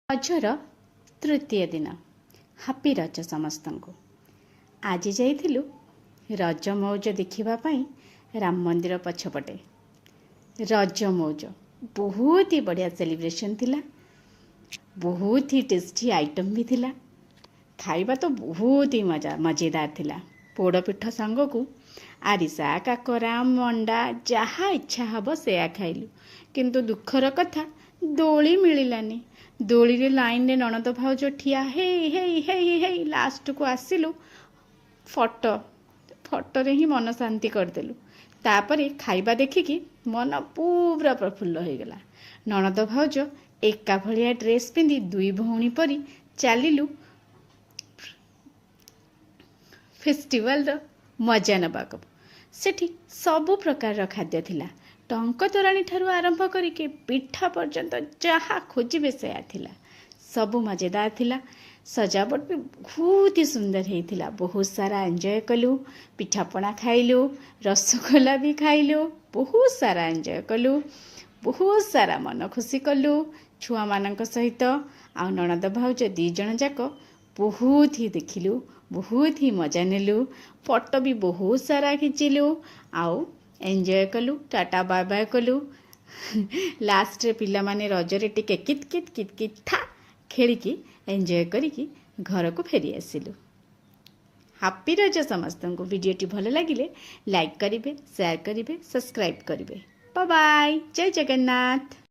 ରଜର ତୃତୀୟ ଦିନ। ହାପି ରଜ ସମସ୍ତଙ୍କୁ। ଆଜି ଯାଇଥିଲୁ ରଜ ମଉଜ ଦେଖିବା ପାଇଁ ରାମ ମନ୍ଦିର ପଛପଟେ। ରଜ ମଉଜ ବହୁତ ହି ବଢ଼ିଆ ସେଲିବ୍ରେସନ୍ ଥିଲା, ବହୁତ ହି ଟେଷ୍ଟି ଆଇଟମ୍ ବି ଥିଲା। ଖାଇବା ତ ବହୁତ ହି ମଜା ମଜେଦାର ଥିଲା। ପୋଡ଼ପିଠା ସାଙ୍ଗକୁ ଆରିସା, କାକରା, ମଣ୍ଡା, ଯାହା ଇଚ୍ଛା ହେବ ସେୟା ଖାଇଲୁ। କିନ୍ତୁ ଦୁଃଖର କଥା, ଦୋଳି ମିଳିଲାନି। ଦୋଳିରେ ଲାଇନରେ ନଣନ୍ଦ ଭାଉଜ ଠିଆ ହେଇ ହେଇ ହେଇ ହେଇ ଲାଷ୍ଟକୁ ଆସିଲୁ। ଫଟୋରେ ହିଁ ମନ ଶାନ୍ତି କରିଦେଲୁ। ତାପରେ ଖାଇବା ଦେଖିକି ମନ ପୁରା ପ୍ରଫୁଲ୍ଲ ହୋଇଗଲା। ନଣନ୍ଦ ଭାଉଜ ଏକା ଭଳିଆ ଡ୍ରେସ୍ ପିନ୍ଧି ଦୁଇ ଭଉଣୀ ପରି ଚାଲିଲୁ ଫେଷ୍ଟିଭାଲର ମଜା ନେବାକୁ। ସେଠି ସବୁ ପ୍ରକାରର ଖାଦ୍ୟ ଥିଲା। ଟଙ୍କ ତୋରାଣୀ ଠାରୁ ଆରମ୍ଭ କରିକି ପିଠା ପର୍ଯ୍ୟନ୍ତ ଯାହା ଖୋଜିବେ ସେୟା ଥିଲା। ସବୁ ମଜେଦାର ଥିଲା। ସଜାବଟ ବି ବହୁତ ହି ସୁନ୍ଦର ହେଇଥିଲା। ବହୁତ ସାରା ଏନ୍ଜୟ କଲୁ। ପିଠାପଣା ଖାଇଲୁ, ରସଗୋଲା ବି ଖାଇଲୁ। ବହୁତ ସାରା ଏନ୍ଜୟ କଲୁ, ବହୁତ ସାରା ମନ ଖୁସି କଲୁ ଛୁଆମାନଙ୍କ ସହିତ। ଆଉ ନଣନ୍ଦ ଭାଉଜ ଦୁଇ ଜଣ ଯାକ ବହୁତ ହି ଦେଖିଲୁ, ବହୁତ ହି ମଜା ନେଲୁ। ଫଟୋ ବି ବହୁତ ସାରା ଖିଚିଲୁ ଆଉ ଏନ୍ଜୟ କଲୁ। ଟାଟା ବାଏ ବାଏ କଲୁ। ଲାଷ୍ଟରେ ପିଲାମାନେ ରଜରେ ଟିକେ କିତ୍ କିତ୍ କିତ୍ କିତ୍ ଥା ଖେଳିକି ଏନ୍ଜୟ କରିକି ଘରକୁ ଫେରି ଆସିଲୁ। ହାପି ରଜ ସମସ୍ତଙ୍କୁ। ଭିଡ଼ିଓଟି ଭଲ ଲାଗିଲେ ଲାଇକ୍ କରିବେ, ସେୟାର କରିବେ, ସବସ୍କ୍ରାଇବ୍ କରିବେ। ବାଏ। ଜୟ ଜଗନ୍ନାଥ।